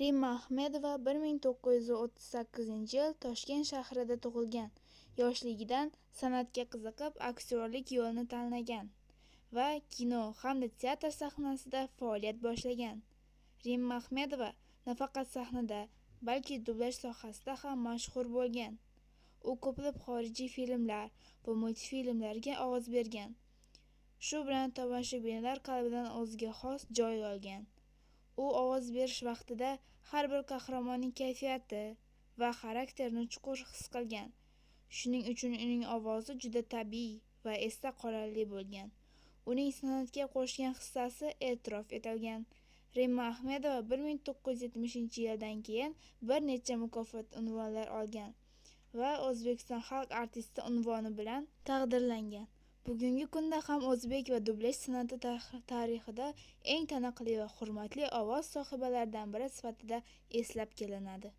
Rimma Ahmedova 1938-yil Toshkent shahrida tug'ilgan. Yoshligidan san'atga qiziqib, aktyorlik yo'lini tanlagan va kino hamda teatr sahnasida faoliyat boshlagan. Rimma Ahmedova nafaqat sahnada, balki dublyaj sohasida ham mashhur bo'lgan. U ko'plab xorijiy filmlar va multfilmlarga ovoz bergan. Shu bilan tomoshabinlar qalbidan o'ziga xos joy olgan. U ovoz berish vaqtida har bir qahramonning kayfiyati va xarakterini chuqur his qilgan. Shuning uchun uning ovozi juda tabiiy va esda qolarli bo'lgan. Uning san'atga qo'shgan hissasi e'tirof etilgan. Rimma Ahmedova 1970-yildan keyin bir necha mukofot unvonlar olgan va O'zbekiston xalq artisti unvoni bilan taqdirlangan. Bugungi kunda ham o'zbek va dublyaj san'ati tarixida eng taniqli va hurmatli ovoz sohibalaridan biri sifatida eslab kelinadi.